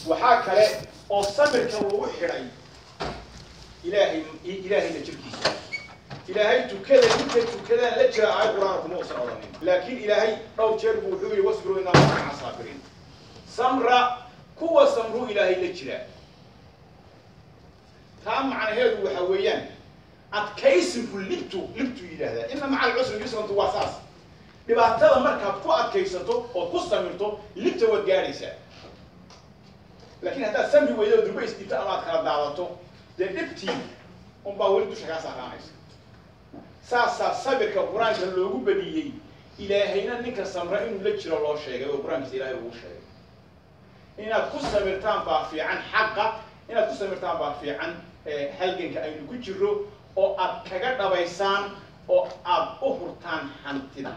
Waxaa kale oo samirka lagu xidhay Ilaahay, Ilaahayna jirkiisa. Ilaahay tukada ninka tukadaan la jira aayad Qur-aan kuma usan odhanin, laakiin Ilaahay dhowr jeer buu wuxuu yihi: "واصبروا إن الله مع الصابرين." Samra, kuwa samruu Ilaahay la jira. Taa macnaheedu waxa weeyaan adkaysinku libtu yidhaahdaa "إن مع العسر يسرا" waa saas. Dhibaatada markaad ku adkaysato ood ku samirto, libta waad gaadhaysaa. Laakiin haddaad samri weydo oo durba isdhibto ama aad kala daadato, dee dhibtii unbaa weli dusha kaa saaraanaysa. Saasaa sabirka Qur-aanka loogu badiyey, Ilaahayna ninka samra inuu la jiro loo sheegay oo Qur-aankiisa Ilaahay ugu sheegay. Inaad ku samirtaan baa fiican xaqa, inaad ku samirtaan baa fiican halganka aynu ku jiro, oo aad kaga dhabaysaan oo aad u hurtaan hantida.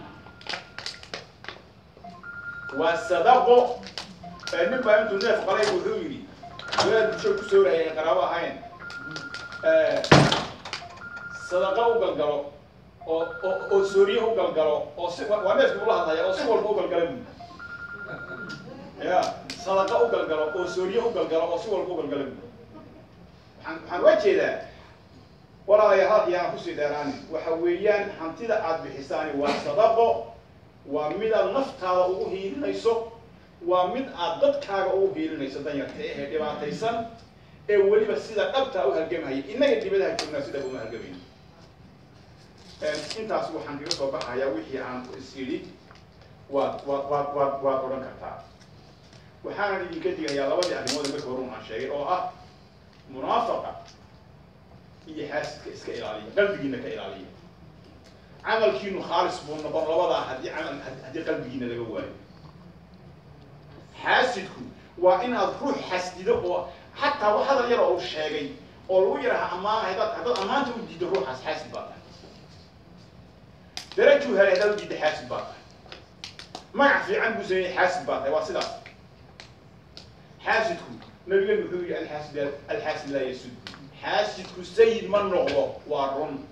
Waa sadaqo. Nin baa intuu neef qalay wuxuu yidhi wadaad bulsho ku sooraya ay qaraabo ahayn: "Sadaqa u galgalo oo sooriye u galgalo oo si waa neefkii ula hadlaya oo si walba u galgala," buyi. Ya sadaqa u galgalo oo sooriye u galgalo oo si walba u galgala, buyi. Waxaan uga jeedaa, walaalayaal, hadalkii aan kusii dheeraanin, waxa weeyaan hantida aad bixisaani waa sadaqo, waa mid aad naftaada ugu hiilinayso, waa mid aad dadkaaga ugu hiilinayso, danyarta ee dhibaataysan ee weliba sida dhabtaa u halgamahaya. Innaga dibadaha joognaa sida uma halgamayno. Intaas waxaan kaga soo baxayaa wixii aan is idhi waad odhan kartaa. Waxaanan idinka digayaa labadii arrimood marka hore aan sheegay, oo ah munaafaqa iyo xaasidka. Iska ilaaliya, qalbigiina ka ilaaliya. Camalkiinu khaalis buu noqon labadaa haddii camal haddii qalbigiina laga waayo. Xaasidku waa inaad ruux xasdido oo xataa wax hadal yar oo uu sheegay oo lagu yaraha ammaana, haddaad ammaanta u diiddo, ruuxaas xaasid baa tahay. Darajuu helay haddaad u diiddo, xaasid baa tahay. Magac fiican buu sameeyey, xaasid baa tahay. Waa sidaas xaasidku. Nabigeenu wuxuu yihi: "الحاسد لا يسود." Xaasidku sayid ma noqdo. Waa run.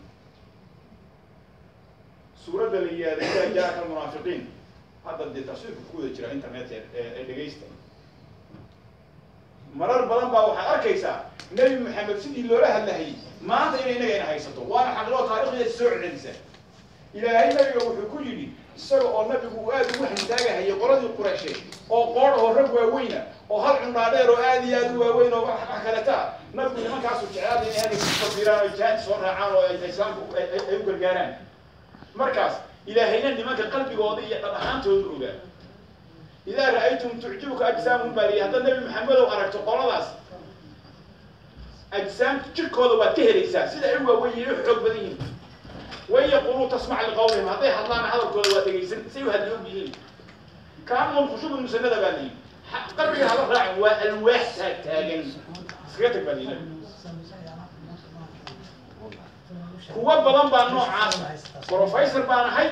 Suuradda la yihahda إذا جاءك المنافقون, hadda dee tafsiirku ku wada jira internet ee dhegaysta. Marar badan baa waxaad arkaysaa Nebi Maxamed sidii loola hadlahayay maanta inay innaga ina haysato, waana xaqloo taarikhdeeda soo celcelisa. Ilaahay nabiga wuxuu ku yidhi, isaga oo nabigu uu aada ugu hantaagahayay qoladii Qureysheed oo qoor oo rag waaweyna oo hal cundhaadheer oo aada iyo aada u waaweyn oo wax kaleta ah, nabigu nimankaasu jeclaada inay hadalka ku fasiiraan oo jihaad soo raacaan oo ay islaamku ay u gargaaraan. Markaas Ilaahayna nimanka qalbigooda iyo dhab ahaantooda ogaa. "إذا رأيتهم تعجبك أجسامهم" baa liyi. Haddaad Nabi Maxamedow aragto qoladaas, ajsaamta jirkooda waad ka helaysaa sida ay u waaweyn yihiin, u xoog badan yihiin. "وإن يقولوا تسمع لقولهم", hadday hadlaana hadalkooda waa dhegaysan, say u hadli og yihiin. "كأنهم خشب مسندة" baa liyi. Qalbiga hala raacin, waa alwaax taag taagan, iskaga tag baa liyi. Kuwa badan baa noocaas: professor baan ahay,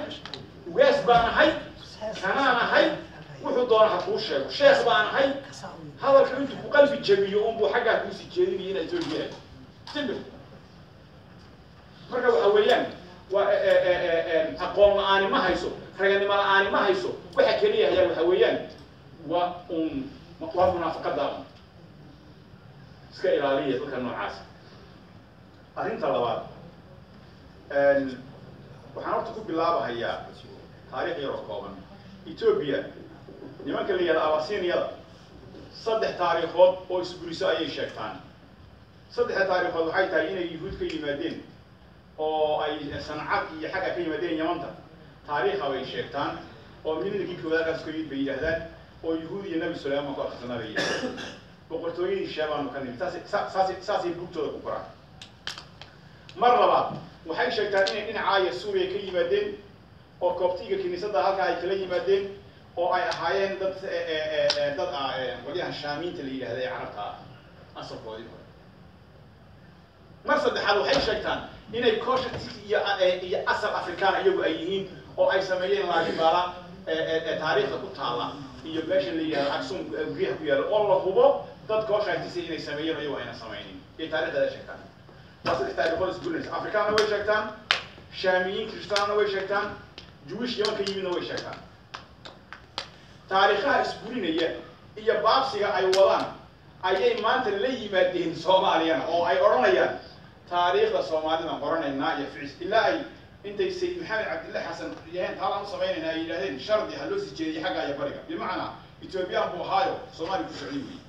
ugaas baan ahay, kanaan ahay, wuxuu doona ha kuu sheego, sheekh baan ahay. Hadalka intuu ku qalbi jabiyo unbuu xaggaa kuusii jeedinaya inaad soo jeeday simple. Marka waxa weeyaan waa aqoon la-aani ma hayso, raganimo la-aani ma hayso. Waxa keliya hayaa waxa weeyaan waa un waa munaafaqada un. Iska ilaaliya dadka noocaas. Arrinta labaad, waxaan horta ku bilaabahayaa taariikh yar oo kooban. Ethiopia nimanka la yihahda Abasiniyada saddex taariikhood oo isburiso ayay sheegtaan. Saddexda taariikhood waxay tahay inay Yuhuud ka yimaadeen oo ay Sancad iyo xagga ka yimaadeen Yamanta. Taariikha bay sheegtaan oo milladkii koowaad halkaas ka yimid bay yidhahdaan, oo Yuhuud iyo Nabi Suleyman ku abtirsanaa bay yidhahdaan. Boqortooyadii Sheebaanu ka nimid, saasay bugtooda ku qoraan. Mar labaad waxay sheegtaan inay dhinacaa iyo Suuriya ka yimaadeen oo Koobtiga kiniisadda halkaa ay kala yimaadeen oo ay ahaayeen dad qolyahan Shaamiinta la yidhahda ee Carabta ah asalkoodii hore. Mar saddexaad waxay sheegtaan inay Cushitic iyo asal Afrikaan iyagu ay yihiin oo ay sameeyeen Laalibala ee taariikhda ku taala iyo meesha la yihahdo Aksum guryaha ku yaalla, oo la hubo dad Cushites inay sameeyeen oo iyagu ayna samaynin iyo taarikhdeeda sheegtaan. Waa saddex taariikhood isgurinaysa. Afrikaanna way sheegtaan, Shaamiyiin Kirishtaanna way sheegtaan, Jewish Yaman ka yimidna way sheegtaan. Taariikhaha isburinaya iyo baabsiga ay wadaan. Ayay maanta la yimaadeen Soomaaliyana oo ay odhanayaan taariikhda Soomaalidan qoranaynaa iyo ficis, ilaa ay intay Sayid Maxamed Cabdille Xasan yaheen taalaan u samaynaynaa, ay yidhahdeen shardi ha loo sii jeediyey xagga iyo bariga, bimacnaa Ethoobiyan buu ahaayo Soomaaliya ku socday. Weyi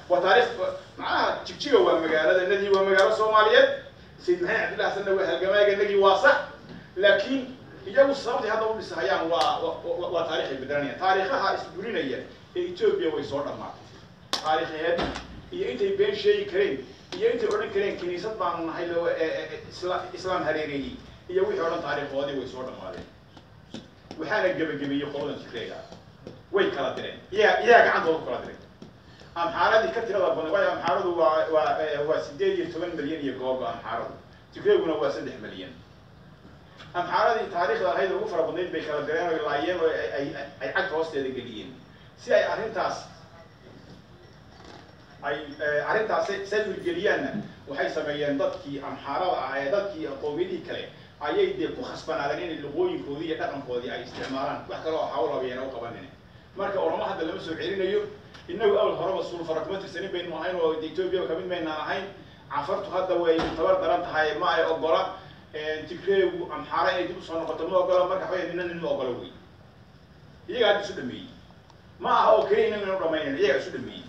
waa taarikh macnaha Jigjiga waa magaalada nagii, waa magaalo Soomaaliyeed. Sayid Maxamed Cabdille Xasanna waa halgamaaga nagii, waa sax. Laakiin iyagu sababtay hadda u dhisahayaan waa taarikhay bedelanayaan. Taariikhaha isburinaya ee Etoobiya way soo dhammaatay. Taariikheed iyo intay been sheegi kareen iyo intay odhan kareen kiniisad baanu nahay loo islaam hareereeyey iyo wixii o dhan, taariikhoodii way soo dhammaadeen. Waxaana gebagabeeyey qoladan Tigreega. Way kala direen, iyaga gacantooda ku kala direen Amxaaradii ka tirada badan, waayo Amxaaradu waa 18 milyan iyo googo Amxaaradu, Tigreeguna waa 3 milyan. Amxaaradii taariikhda ahayd ugu fara badnayd bay kala direen oy laayeen oo ay cagta hoosteeda geliyeen si ay arrintaas ay arrintaas say hirgeliyaanna. Waxay sameeyeen dadkii Amxaarada ah ee dadkii qowmiyadihii kale ayay dee ku khasbanaadeen inay luqooyinkoodii iyo dhaqankoodii ay isticmaalaan. Wax kale oo hawlabayana u qabanin. Marka Oromo hadda lama soo celinayo. Innagu awal horeba suulfara kuma tirsanin baynu ahayn oo Etoobiya kamid maynaan ahayn. Cafartu hadda way tabar daran tahay, ma ay ogola. Tigreegu Amxaara inay dib usoo noqoto ma ogola. Marka waxawaya nina nin ma ogola wey. Iyaga hadda isu dhameeyey, ma aha oo keliya inagu inu dhamaynayn, iyaga isu dhameeyey.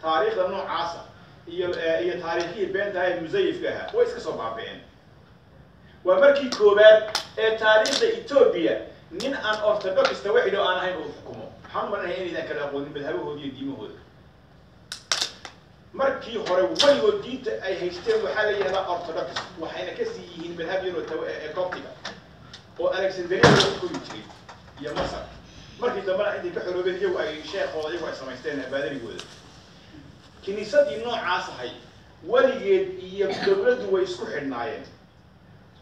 Taariikhda noocaasa iyo taariikhihii beentaha ee musayifka ahaa way iska soo baaba'een. Waa markii koowaad ee taariikhda Etoobiya nin aan Orthodoxta waxidho aan ahayn uu xukumo. Waxaan u malanaya inaydaan kala aqoonin madhabahooda iyo diimahooda. Markii hore weligood diinta ay haysteen waxaa la yihahdaa Orthodox, waxayna kasii yihiin madhab yaroo ee Coptiga oo Alexandria lagu kori jiray iyo Masar. Markii dambena intay ka xoroobeen iyagu ay sheekooda iyagu ay samaysteen baadarigooda. Kiniisadii noocaas ahay weligeed iyo dowladdu way isku xidhnaayeen,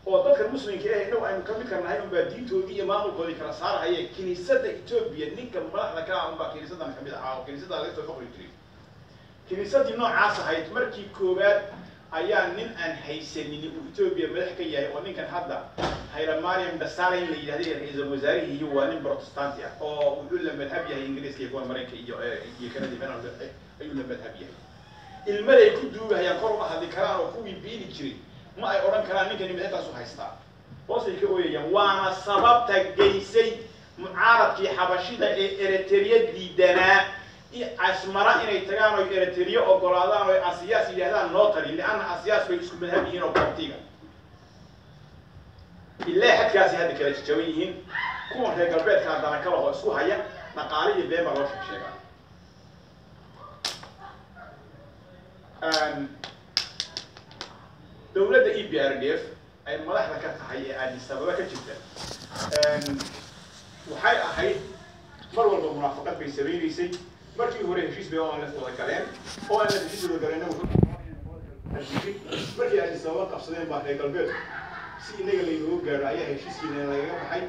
oo dadkan Muslimka eh innagu aynu kamid karnahay unbaa diintoodii iyo maamulkoodii kala saarahaye. Kiniisadda Etoobiya ninka madaxda ka ah unbaa kiniisadan kamid ahaa oo kiniisadda laga soo foqri jiray. Kiniisadii noocaas ahayd markii koowaad ayaa nin aan haysanin uu Etoobiya madax ka yahay, oo ninkan hadda Haylamariam Dasaaleyn la yidhahday ra-iisul wasaarihii waa nin Protestanti ah oo wuxuu la madhab yahay Ingiriiska iyo kuwa Maraykanka iyo Canada ayuu la madhab yahay. Ilmaday ku duugahayaan, kor uma hadli karaan, oo kuwii biili jiray ma ay odhan karaan ninkani madhabtaasu haystaa, hoosay ka ooyayaan. Waana sababta geysay mucaaradkii Xabashida ee Eritrea diidanaa Asmara inay tagaan oy Eritrea ogolaadaan oy Asiyaas yidhahdaan noo tali, lianna Asiyaas bay isku madhab yihiin oo Coptiga. Ilaa xadkaasi hadda kala jajaban yihiin kuwan reer galbeedka haddana kala oo isku haya dhaqaale iyo been baa loo sheeg sheegaa. Dowladda EPRDF ay madaxda ka tahay ee Addis Ababa ka jirta waxay ahayd mar walba munaafaqad bay samaynaysay. Markii hore heshiis bay ONLF wada galeen oo ONLF heshiis wada galeen. Markii Addis Ababa qabsadeen baa reer galbeedku si inaga laynooga gaadho ayaa heshiiskiina lagaga baxay.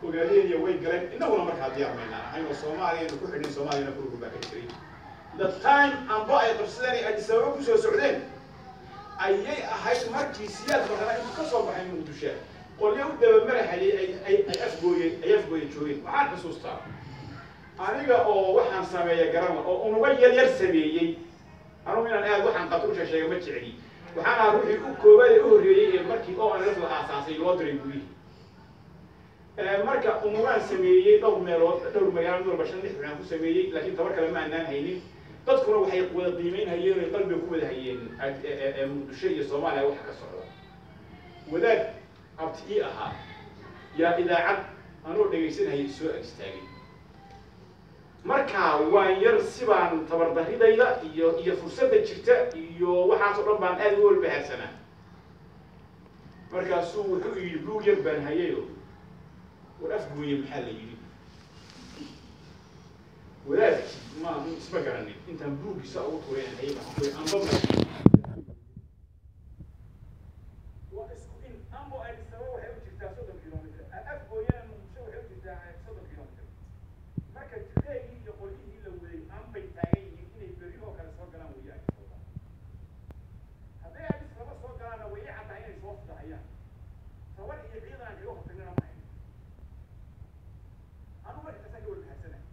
Ogaadeenaya way galeen, innaguna markaa diyaar maynaan ahayn oo Soomaaliya aynu ku xidhnay, Soomaaliyana burgur baa ka jiray. The time amba ay qabsadeen ay Addis Ababa kusoo socdeen ayay ahayd markii Siyaad Barrana intuu ka soo baxay Muqdisho qolyo u dabamarahayay ay Afgooye joogeen. Waxaan xusuustaa aniga oo waxaan sameeya garana oo unuga yar yar sameeyey. Anugu inaan aad waxaan qabto u sheega ma jecli. Waxaan ahaa ruuxii u koowaad ee u horreeyey ee markii ONLF la aasaasay loo diray guryihii. Marka unugaan sameeyey dhowr meelood, dhowr magaalo, mid walba shan lix waxaan ku sameeyey, laakiin tabar kale ma aanaan haynin. Dadkuna waxay wada qiimeyn hayeen oy qalbiga ku wada hayeen Muqdisho iyo Soomaaliya waxa ka socda. Wadaad abti ii ahaa yaa idaacad anoo dhegaysanayay soo ag istaagay. Markaa waan yar sibaan tabardaridayda iyo fursadda jirta iyo waxaas oo dhan baan aad uga walbahaarsanaa. Markaasuu wuxuu yidhi, buug yar baan hayayo, war Afgooye maxaa la yidhi? Wadaadkii ma isma garanin. Intaan buuggiisa ugu tuuray aan hayay baan ku amba ma waa isku in ambo Addis Ababa waxay u jirtaa 30 kilomitr, Afgooyana Muqdisho waxay u jirtaa 30 kilomitr. Marka Tigreegii iyo qolyihii la waday ambay taagan yihiin inay berri oo kale soo galaan weeye Addis Ababa. Hadday Addis Ababa soo galaanna way i caddahay inay soo fudahayaan. Tabar iyo ciidan aan kaga hortagnana ma hayno. Anu marka taasaan ka walbaharsanahay.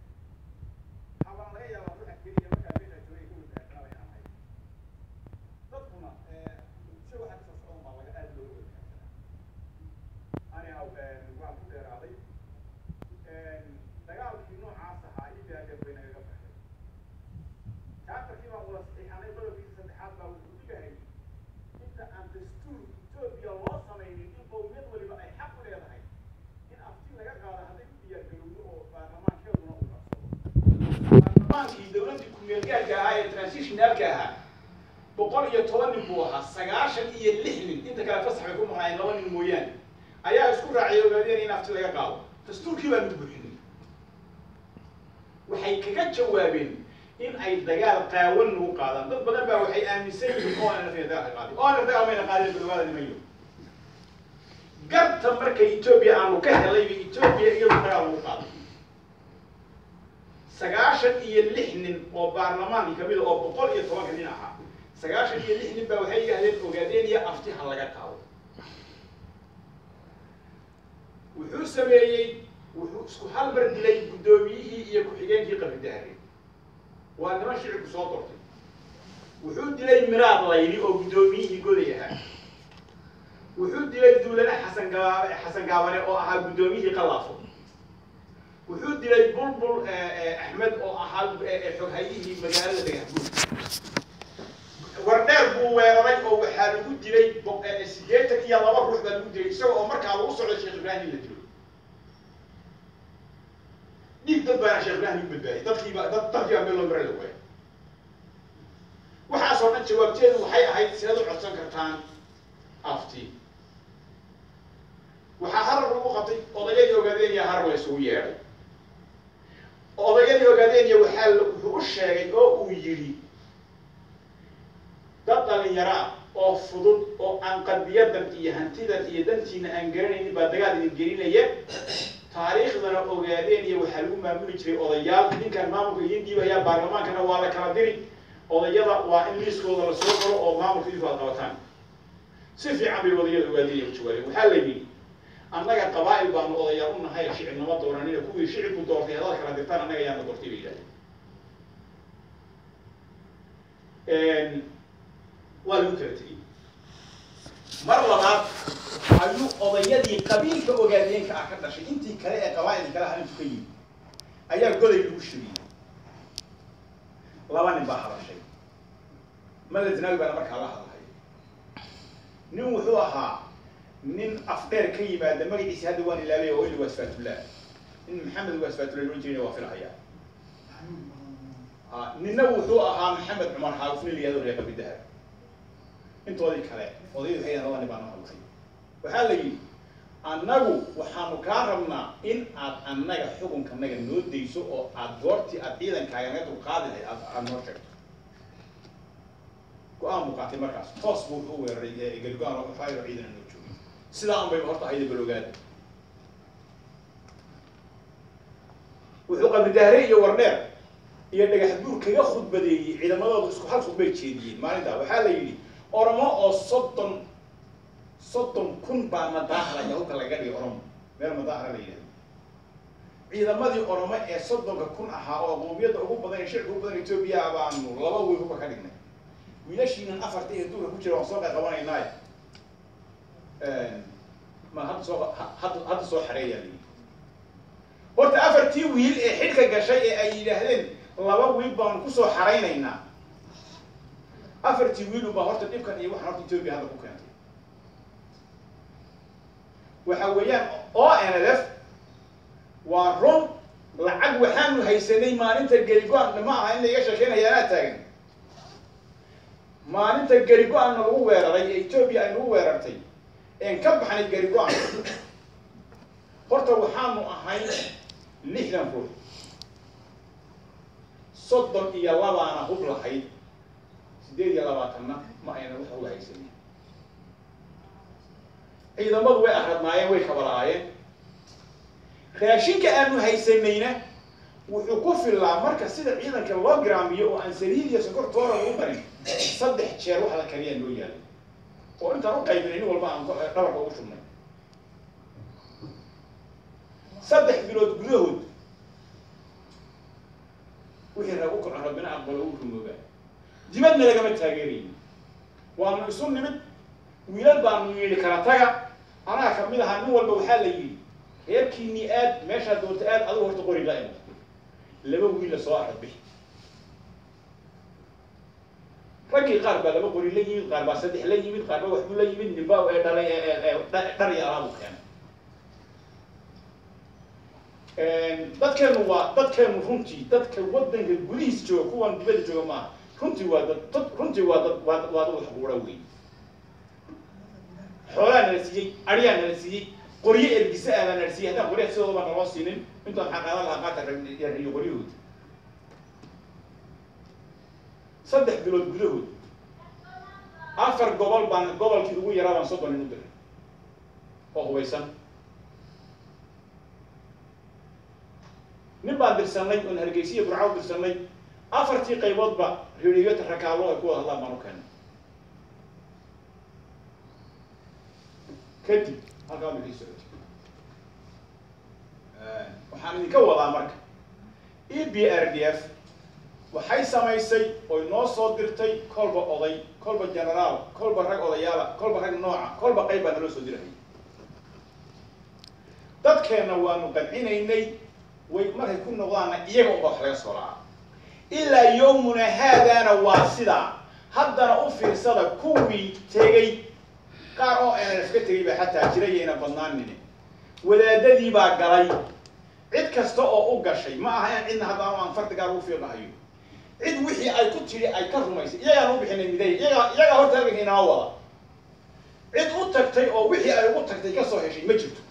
Baarlamaankii dowladdii ku-meelgaarka ahaa ee transitionalka ahaa 110 nin buu ahaa. 96 nin, inta kale fasax bay ku maqnaayeen, 2 nin mooyaane, ayaa isku raaciyay ogaadeen in afti laga qaado. Dastuurkii baanu buuxinay. Waxay kaga jawaabeen in ay dagaal qaawan nagu qaadaan. Dad badan baa waxay aaminsan yihiin oo ONLF inay dagaalka qaadin. ONLF dagaal mayna qaadin, balwaada nimayo. Garta markay Etoobiya aanu ka helay bay Etoobiya iyadu dagaal lagu qaaday. 96 nin oo baarlamaankii kamid a oo 110-ka nin ahaa, 96 nin baa waxay yidhahdeen ogaadeen iyo afti ha laga qaado. Wuxuu sameeyey, wuxuu isku hal mar dilay guddoomiyihii iyo ku-xigeenkii Qabri Dahre, waa niman shicibku soo doortay. Wuxuu dilay Miraad Layli oo guddoomiyihii Goday ahaa. Wuxuu dilay Duulane Xasan Gaab Xasan Gaabane oo ahaa guddoomiyihii Qalaafo. Wuxuu dilay Bulbul Axmed oo ahaa xoghayihii magaalada Dhagaxbuur. Wardheer buu weeraray oo waxaa lagu dilay 82 ruux baa lagu dilay, isaga oo markaa lagu socdo Sheekh Ibraahim in la dilo. Dhiig dad baana Sheekh Ibraahim lagu badbaadiyay. Dadkiiba dad dadkiibaa meel loo mara la waayay. Waxaasoo dhan jawaabteedu waxay ahayd, sidaad u codsan kartaan afti? Waxaa Harar lagu qabtay odayadii Ogaadeen, Harar la isugu yeedhay odayadii Ogaadeen. Waxaa wuxuu u sheegay oo uu yidhi, dad dhalinyaro ah oo fudud oo aan qadiyadan iyo hantidan iyo dantiina aan garanaynin baa dagaal idin gelinaya. Taariikhdana Ogaadeen iyo waxaa lagu maamuli jiray odayaal. Ninkan maamulka idin dhiibayaa, baarlamaankana waa la kala diri, odayada waa in liiskooda lasoo qoro oo maamulka idinku aad qabataan. Si fiican bay odayada Ogaadeen u jawaabeen. Waxaa la yidhi, annaga qabaa'il baanu odayaal u nahay, shicibnama dooranina. Kuwii shicibku doortay haddaad kala dirtaan, annaga yaana doortay, bay yidhahdeen. Waa lagu kala tegey. Mar labaad ayuu odayadii qabiilka Ogaadeenka ah ka dhashay, intii kale ee qabaa'ilka kale ahaa intuu ka yimid, ayaa Goday lagu shiriyey. 2 nin baa hadashay. Mala Zinaawi baana markaa la hadlay. Nin wuxuu ahaa nin afdheer ka yimaada, magaciisa hadda waan ilaabay, oo ili Waasfaatullah, nin Maxamed Waasfaatullah loodhan jirayna waa filahayaa. Ninna wuxuu ahaa Maxamed Cumar Xaawif, nin la yihahdo reer Qabidahar. Intoodii kale odayadu waxay yidhahdeen, 2 nin baa noo hadlay. Waxaa la yidhi, annagu waxaanu kaa rabnaa in aad annaga xukunkanaga noo dayso oo aad goortii aad ciidankaaga naga dulqaadi lahayd aad noo sheegto. Go-aan buu qaatay markaas, toos buu wuxuu u weeraray Garigoan oo fayro ciidana noo joogay. Sidaa un bayba horta ahayda baloogaada. Wuxuu Qabridahre iyo Wardheer iyo Dhagax Buur kaga khudbadeeyey, ciidamadooda isku hal khudbay jeediyeen maalintaa. Waxaa la yidhi, Oromo oo 30,000 baa madaharaya, hubka lagaga dhigay Oromo meel Madahara la yidhahdo. Ciidamadii Oromo ee 30,000 ahaa oo qowmiyadda ugu badan ee shicibka ugu badan Etoobiya baanu 2 wiil hubka ka dhignay. Wiilashiinan afarta iyo duurka ku jira waan soo qaqabanaynaaye, ma hadda soo hadda soo xareeyaa la yidhi. Horta afartii wiil ee xidhka gashay ee ay yidhaahdeen 2 wiil baanu kusoo xaraynaynaa, afartii wiil unbaa horta dhibkan iyo waxaan horta Etoobiya hadda ku keentay. Waxa weeyaan ONLF waa run. Lacag waxaanu haysanay maalinta Gerigo-an, ma aha in laiga sheekeynaya, anaa taagan. Maalinta Gerigo-anna lagu weeraray ee Etoobiya ay nagu weerartay een ka baxnay Gerigo-an, horta waxaanu ahay 60 ruux, 32-na hub lahayd, 28-na ma ayna wax uga haysanin. Ciidamadu way aradnaayeen, way kabalaayeen. Raashinka aanu haysanayna wuxuu ku filaa marka sida ciidanka loo garaamiyo oo aan saliid iyo sokor toora lagu darin, 3 jeer wax la kariyaa noo yaalay oo intaan u qaybinay nin walba aan dhabarka ugu shubnay. 3 bilood gudahood wixii rag u kaco Rabbina aqbalo uu rumoobaa. Dibadna lagama taageeraynin. Waanu isu nimid, wiilal baanu yidhi kala taga, anaa kamid ahaa. Nin walba waxaa la yidhi, reerkiinii aad, meeshaad doonta aad, adigu horta qori la imo, 2 wiil la soo arad bixi. Raggii qaar baa 2 qori la yimid, qaar baa 3 la yimid, qaar baa waxbuu la yimid, ninba ee dhalay dhar iyo alaabu keenay. Dadkeenu waa dadkeenu runtii, dadka waddanka gudihiis jooga, kuwan dibadda jooga maaha. Runtii waa dad runtii waa dad waa waa dad wax quura wey. Xoolaa nala siiyey, aryaa nala siiyey, qoryo ergisa ah baa nala siiyey. Haddaan qoryaha sidooda baa naloo siinin, intaan maxaa qaadan lahaa? Qaata iyo qoryahooda. 3 bilood gudahood 4 gobol baan, gobolkii ugu yaraa baan 30 nin u diray oo hubaysan. Nin baan dirsanay oon Hargeysiya Burca u dirsanay, 4tii qayboodba reeriyota rakaalo ay ku wada hadlaan baan u keenay. Kadib halkaa bay kii socotay. Waxaan idinka wadaa marka, EPRDF waxay samaysay oy noo soo dirtay kolba oday, kolba generaal, kolba rag odayaala, kolba rag nooca, kolba qayb baa naloo soo dirahayay. Dadkeenna waanu qancinaynay. Way markay ku noqdaanna iyaga unbaa wax laga soo la'aa. Ilaa yowmuna haadaana waa sidaa. Haddana u fiirsada, kuwii tegey qaar oo NLF ka tegey baa xataa jirayayna badnaanine. Wadaadadii baa galay. Cid kasta oo u gashay ma aha in cidna hadda anu aan fardi gaar ugu fiiqahayo. Cid wixii ay ku tidhi ay ka rumaysay, iyagaan u bixinay miday, iyagaa horta halganka inaa wada. Cid u tagtay oo wixii ay ugu tagtay kasoo heshay ma jirto.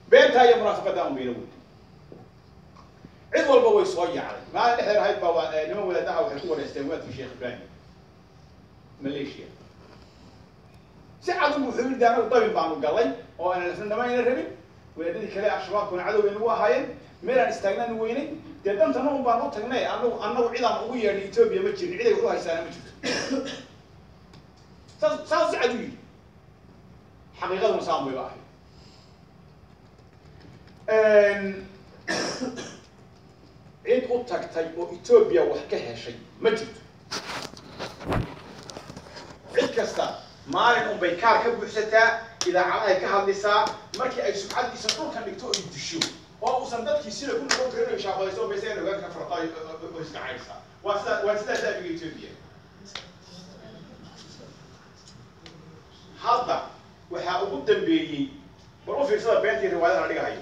Beentaa iyo munaafiqadaa un bayna weyday. Cid walba way soo yaacday. Maalin dhexdeer ahayd baa waa niman wadaadaha waxay ku wareysteen wadaadkii Sheekh Ibrahim Malaysia. Si cad ugu wuxuu yidhi, anagu dabin baanu galay oo aan lafnama ayna rabin, wadaadadii kale Al-Shabaabkuna cadowbay nagu ahaayeen, meelaan istaagnaanu weynay, dee dantana un baan u tagnay. Anagu cidaan ugu yeedhay Etoobiya ma jirin, cid ay wax u haysaana ma jirto. Saas si cad u yidhi, xaqiiqaduna saan bayba ahayd. Cid u tagtay oo Etoobiya wax ka heshay ma jirto. Cid kasta maalin un bay kaar ka buuxsataa, idaacadahay ka hadlisaa. Markii ay sumcaddiisa dhulka dhigto oy disho oo uusan dadkii sida ku noqon karin oy shaabadayso, baysa in ogaanka ka farqa oo iska caysaa. Waa sidaa daabiga Etoobiya. Hadda waxaa ugu dambeeyey, bal u fiirsada beentii riwaayadaha la dhigahayo,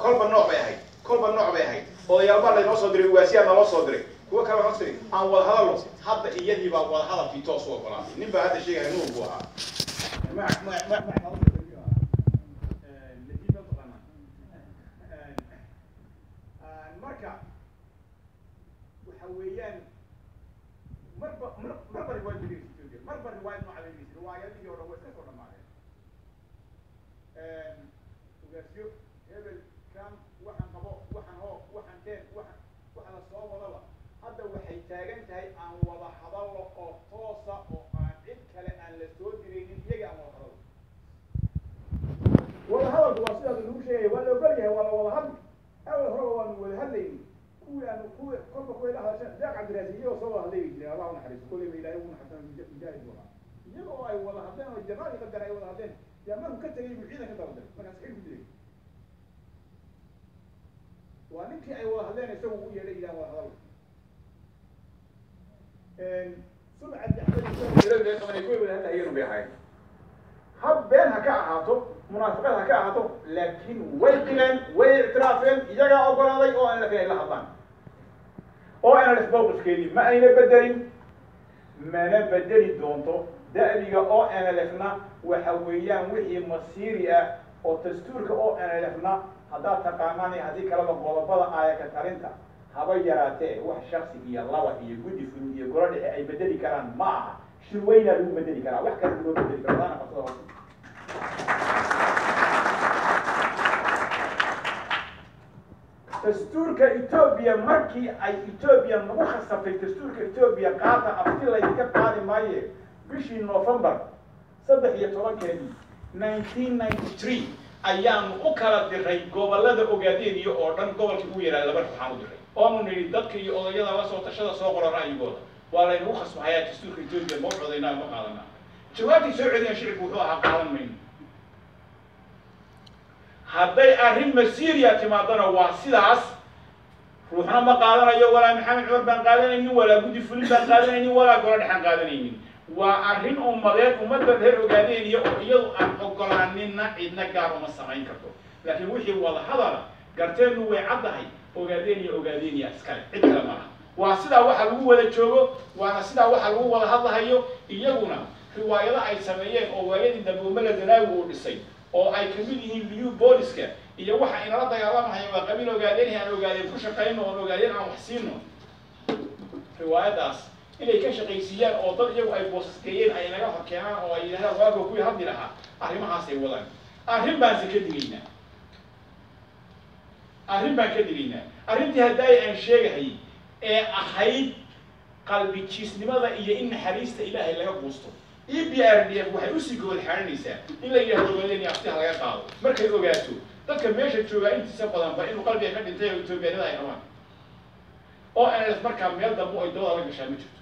kolba nooc bay ahayd, kolba nooc bay ahayd. Odayaal baa laynoo soo diray, ugaasiyaa naloo soo diray, kuwo kale waxaa diray aan wada hadalno. Hadda iyadii baa wada hadalkii toos u ogolaatay. Nin baa hadda sheegaya, Nuur buu ahaa. Ma ma ma ma taqaanaa? Marka waxa weeyaan, marba marba riwaayad bay dhigaysa Ethiopia, marba riwaayad nooca bay dhigaysa. Riwaayadihii oo dhan way iska soo dhamaadeen. Ugaasyo hebel kan waxaan qabo, waxaan hoo, waxaan keen, waxaan wax la soo wadaba, hadda waxay taagan tahay aan wada hadallo oo toosa oo aan cid kale aan la soo diraynin, iyaga aan wada hadallo. Wada hadalku waa sidaas lagu sheegaya, waa la ogol yahay, waa la wada hadli. Awal horeba waanu wada hadlayni. Kuwii aanu kuwi kolba kuway la hadasheen, Deeq Cabdiraasi iyagoo soo wada hadlay bay jireen. Allah u naxariiso, kolleyba Ilaahay ugu naxariisana, mujaahid buu ahaa. Iyaga oo ay wada hadleen oo jamaal qadar ay wada hadleen, yaa markuu ka tegay buu ciidan ka daba diray, markaas xil ku dilay. Waa ninkii ay wada hadleen isagu u yeedhay yidhaha wada hadal. Subcad Axmed qabanay kuway wada hadlahayeen bay ahaayeen. Hab been ha ka ahaato, munaafiqad ha ka ahaato, laakiin way qileen, way ictiraafeen, iyagaa ogolaaday oo aan laakiin ay la hadlaan. Oo NLF mowqifkeedii ma ayna bedelin, mana bedeli doonto. Da'biga oo NLF-na waxa weeyaan wixii masiiri ah oo dastuurka oo NLF-na haddaad taqaanaan iyo haddii kaleba, qodobada aayaka talinta haba yaraatee wax shaksi iyo laba iyo guddi fulin iyo golo dhexe ay bedeli karaan ma aha. Shirweynaa lagu bedeli karaa, wax kale laguma bedeli karo. Taana qabsada horta. Dastuurka Etoobiya, markii ay Etoobiya nagu khasabtay dastuurka Etoobiya qaata, afti laydinka qaadi maaye, bishii November 13-keedii 1993 ayaanu u kala diray gobolada Ogaadeniyo oo dhan. Gobolkii ugu yaraa laba ruuxaan u diray oonu nidhi dadka iyo odayada la soo tashada, soo qora ra'yigooda, waa laynagu khasbahayaa dastuurka Etoobiya, ma u codaynaa, ma qaadanaa? Jawaabtii soo celiyaan shicibku wuxuu ahaa qaadan mayno. Hadday arrin masiiriya timaadana waa sidaas, ruuxna ma qaadanayo. Walaa Maxamed Cumar baan qaadanaynin, walaa guddi fulin baan qaadanaynin, walaa golo dhexaan qaadanaynin. Waa arrin ummadeed, ummadda reer Ogaadeniya oo iyadu aan ogolaaninna cidna gaar uma samayn karto. Laakiin wixii wada hadala garteennu way caddahay, Ogaadeniya Ogaadeniya iskale, cid kale ma laha. Waa sidaa waxa lagu wada joogo, waana sidaa waxa lagu wada hadlahayo. Iyaguna riwaayado ay sameeyeen oo waayadii dambe Umala Zanaawi uu dhisay oo ay kamid yihiin liyu booliska iyo waxa inala dagaalamahaya waa qabiil Ogaadeenhi, aan Ogaadeen ku shaqayno oon Ogaadeen aan wax siino, riwaayadaas inay ka shaqaysiiyaan oo dad iyagu ay boosasgeeyeen ay naga hor keenaan oo ay yidhahdaan waago kuwii hadli lahaa, arrimahaasay wadaan. Arrin baanse ka digaynaa, arrin baan ka digaynaa. Arrintii haddaay aan sheegahayay ee ahayd qalbi jiisnimada iyo in naxariista Ilaahay laga quusto, EPRDF waxay usii gogol xaarinaysaa in la yidhahdo Ogaadeen aftiha laga qaado markay ogaato dadka meesha joogaa intiisa badanba inuu qalbiga ka dhintay oo Etoobiyanada ay rabaan. Oo NLF markaa meel dambe ay dooda la gashaa ma jirto.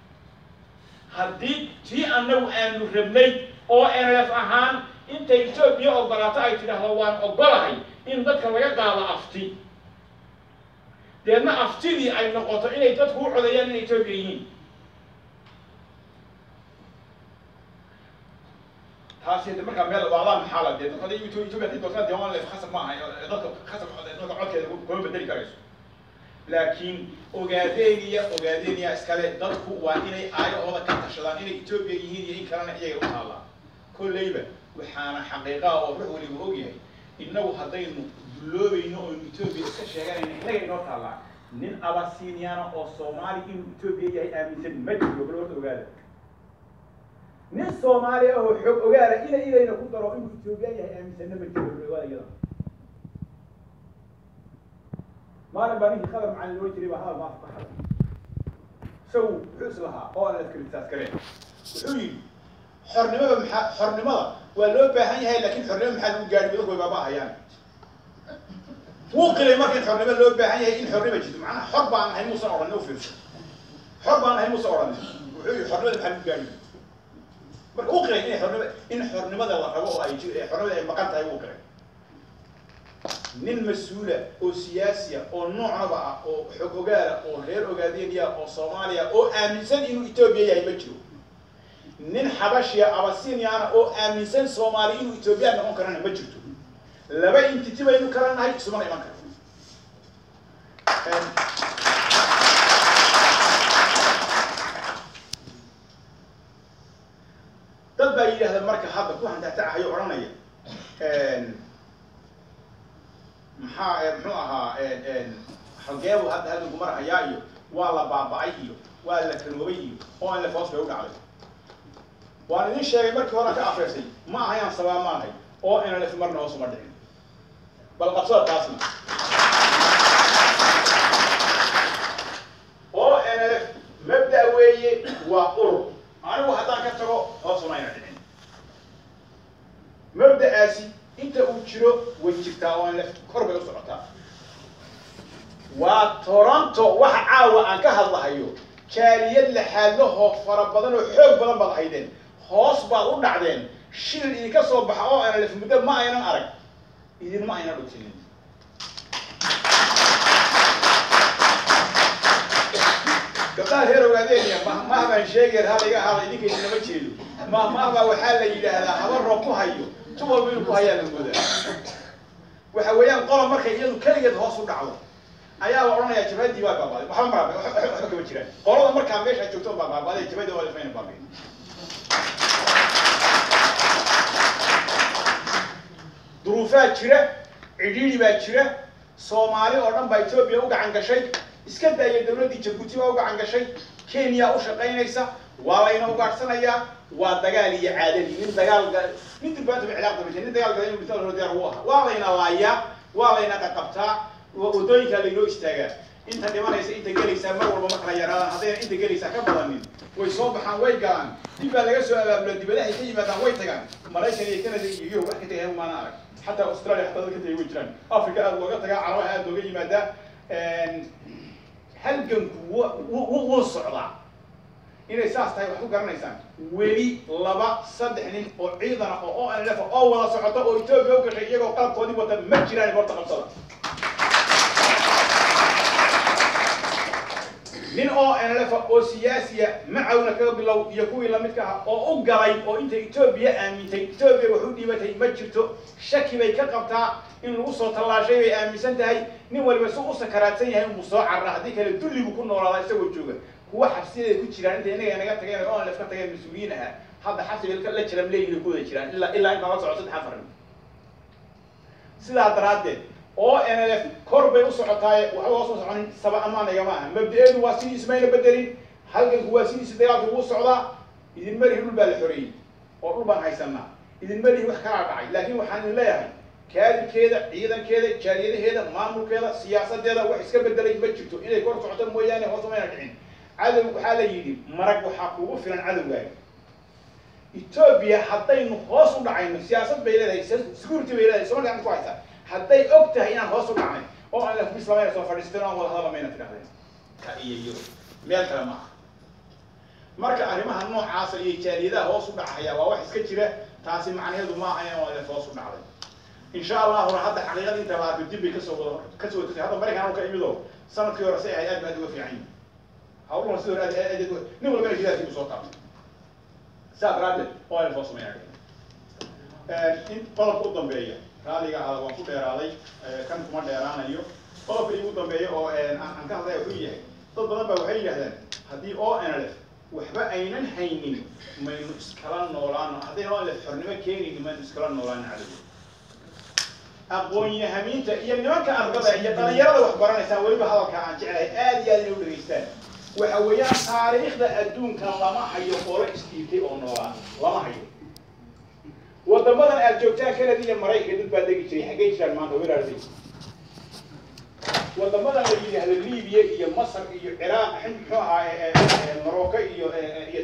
Haddii tii annagu aanu rabnay oo NLF ahaan intay Etoobiya ogolaato ay tidhaahdo waan ogolahay in dadka laga qaado afti, deedna aftidii ay noqoto inay dadku u codeeyaan inay Etoobiya yihiin, taasi de markaa meel waadaa maxaa la dee dadka hadday Etoobiya hadday doortaan dee waan leef khasab ma aha, dadka khasab dadka codkeeda kuma bedeli karayso. Laakiin Ogaadeniya Ogaadeniya iskale, dadku waa inay aayahooda ka tashadaan, inay Etoobiya yihiin iyo in kalena iyaga u taallaa. Kolleyba waxaana xaqiiqaa oo ruux waliba ogyahay, innagu haddaynu dulloobayno oynu Etoobiya iska sheeganayno innaga inoo taallaa. Nin Abasiiniyana oo Soomaali inuu Etoobiya yahay aaminsan ma jiro. Bal horta ogaada, nin Soomaali ah oo xoog ogaala ina ilayna ku daro inuu Etoobiya yahay aaminsanna ma jiro. Bal ogaada iyada. Maalin baa ninkii Khadar Macalin loo jiray baa hadal maaf ka hadlay, isagu wuxuu is lahaa oo aan la kareen. Wuxuu yidhi xornimada maxaa, xornimada waa loo baahan yahay, laakiin xornimo maxaa lagu gaadhi, dadku way baaba'ahayaan. Wuu qilay marka in xornimo loo baahan yahay, in xornimo jirto, macnaha xor baan ahay muusan odhanin. U fiirso, xor baan ahay muusan odhanin, wuxuu yidhi xornimada maxaa lagu gaadhi. Marka uu qilay inay xornimo, in xornimada la rabo oo ay xornimada ay maqan tahay wuu qilay. Nin mas-uula oo siyaasiya oo noocnaba ah oo xog ogaala oo reer Ogaadeniya oo Soomaaliya oo aaminsan inuu Etoobiya yahay ma jiro. Nin Xabashiya Abasiniana oo aaminsan Soomaali inuu Etoobiya noqon karana ma jirto. Laba entity baynu kala nahay, isumana iman karno. Dad baa yidhahda marka hadda ku hantaatacahayo odhanaya maxaa muxuu ahaa halgeebu hadda hadalku marhayaa iyo waa la baaba'ay iyo waa la kanoobay iyo oo aan la foos bay u dhacday. Waan idin sheegay markii hore ka afeersay, ma ahayaan sabaa ma ahay oo NLF marna hoos uma dhicin. Bal qabsada taasna, oo NLF mabda weeye, waa urur. Anigu haddaan ka tago hoos uma ayna dhicin. Mabda'aasi inta uu jiro way jirtaa oo NLF kor bay u socotaa. Waa Toronto waxa caawa aan ka hadlahayo, jaaliyad laxaadlahoo fara badan oo xoog badan baad haydeen, hoos baad u dhacdeen, shilin idinka soo baxa oo NLF muddo ma aynan arag, idinma aynan dhutinin. Gabdhaha reer Ogaadeniya mahmah baan sheegaya, hal iga ahaada, idinka idinama jeedo. Mahmah baa waxaa la yidhaahdaa haba roob ku hayo, tu walba inuu ku hayaa la moodaa. Waxa weeyaan qola markay iyadu keligeed hoos u dhacdo ayaa la odhanayaa jabhadii waa baabaaday, waxba ma waxba kama jiraan. Qolada markaa meesha joogto baa baabaaday, jabhadii waa lifayna baabiin. Duruufaa jira, cidhiidhi baa jira, Soomaali oo dhan baa Etoobiya u gacan gashay, iska daaya dawladdii Jabuuti baa u gacan gashay, Kenya u shaqaynaysa, waa layna ugaadhsanayaa, waa dagaal iyo caadadii. Nin dagaal nin durbaanta ba cilaaq dambaysa, nin dagaal galay inuu dhinto diyaar uu ahaa. Waa layna laayaa, waa layna qaqabtaa, waddooyinkaa laynoo istaagaa. Inta dhimanaysa inta gelaysaa mar walba ma kala yaraadaan, haddayna inta gelaysaa ka badanin way soo baxaan, way galaan, dib baa laga soo abaabulaa, dibadahay ka yimaadaan, way tagaan Maraykan iyo Canada iyo Yurub, wax ka tagay maana arag, xataa Australia xataa dad ka tagay way jiraan. Africa aad looga tagaa, Carabaha aad looga yimaadaa. Halganku wuu socdaa. Inay saas tahay wax ku garanaysaan, weli 2 3 nin oo ciidana oo ONLF oo wada socota oo Etoobiya u gashay iyagoo qalabkoodii wata ma jiraan. Goorta qabsada nin ONLF oo siyaasiya macawna kaga bilow iyo kuwii lamidka ah oo u galay oo inta Etoobiya aamintay, Etoobiya wax u dhiibatay ma jirto. Shaki bay ka qabtaa in lagu soo tallaashay bay aaminsan tahay. Nin waliba si u sakaraadsan yahay inuu soo carra, haddii kale dulligu ku noolaada isagoo jooga. Kuwa xabsiyaday ku jiraan inta inaga naga tageen oo aan lafka tageen mas-uuliyiin ahaa, hadda xabsiga la jiran leeyihin ku wada jiraan ilaa intaan la soco 3 4 nin. Sidaa daraaddeed oo NLF kor bay u socotaaye, waxba hoos u soconin, saba amaan igama aha. Mabda-eedu waa sidii, ismayna bedelin, halganku waa sidiisi, dagaalku wuu socdaa. Idinma lihi dhul baa la xoreeyey oo dhul baan haysanaa, idinma lihi wax kalaa dhacay, laakiin waxaan idin leeyahay kaadibkeeda, ciidankeeda, jaaliyadaheeda, maamulkeeda, siyaasadeeda wax iska bedelay ma jirto. Inay kor socoto mooyaane hoos umayna dhicin. Cadow waxaa la yidhi marag waxaa kugu filan cadowgaaga. Etoobiya haddaynu hoos u dhacayno, siyaasad bay leedahay, security bay leedahay, Somalia gacanta ku haysaa. Hadday og tahay inaan hoos u dhacnay oo aan lafis lamayna soo fadhiisteen oo aan wada hadal mayna tidhahdeen ka iyo Yurub meel kale maaha. Marka arrimaha noocaasa iyo jaaliyadaha hoos u dhacaya waa wax iska jira. Taasi macnaheedu maaha in waa hoos u dhacday. Insha allahu hadda xaqiiqada inta la arko dib bay kasoo wada kasoo watasay. Hadda Maraykan anu ka imido, sanadkii hore say ahayd aad ba aad uga fiican yihin hawluhuna, sidii hore aad aad aad nin walbana gidaarkii buu soo taabtay. Saa daraaddeed oo ayna hoos umayna in qodobka u dambeeya, raaliga ahaada, waan ku dheeraaday, kan kuma dheeraanayo. Qodobka iigu dambeeya oo aan ka hadlaya wuxuu yahay, dad badan baa waxay yidhahdeen haddii ONLF waxba aynan haynin maynu iskala noolaano, haddayna ONLF xornimo keenaynin maynu iskala noolaano cadowga. Aqoon-yahamiinta iyo nimanka ardada iyo dhalinyarada wax baranaysaan, weliba hadalka aan jeclahay aad iyo aad inay u dhegaystaan, waxa weeyaan taariikhda adduunka lama hayo qolo isdhiibtay oo noolaa, lama hayo. Wadamadan aad joogtaan, Canada iyo Maraykanka, dad baa degi jiray, xaggay jiraan maanta? Weraarday wadamadan la yidhaahdo Libiya iyo Masar iyo Ciraaq, muxuu ahaa, Morocco iyo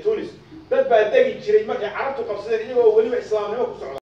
Tunis, dad baa degi jiray markay Carabtu qabsadeen iyagoo weliba islaamnimo ku socda.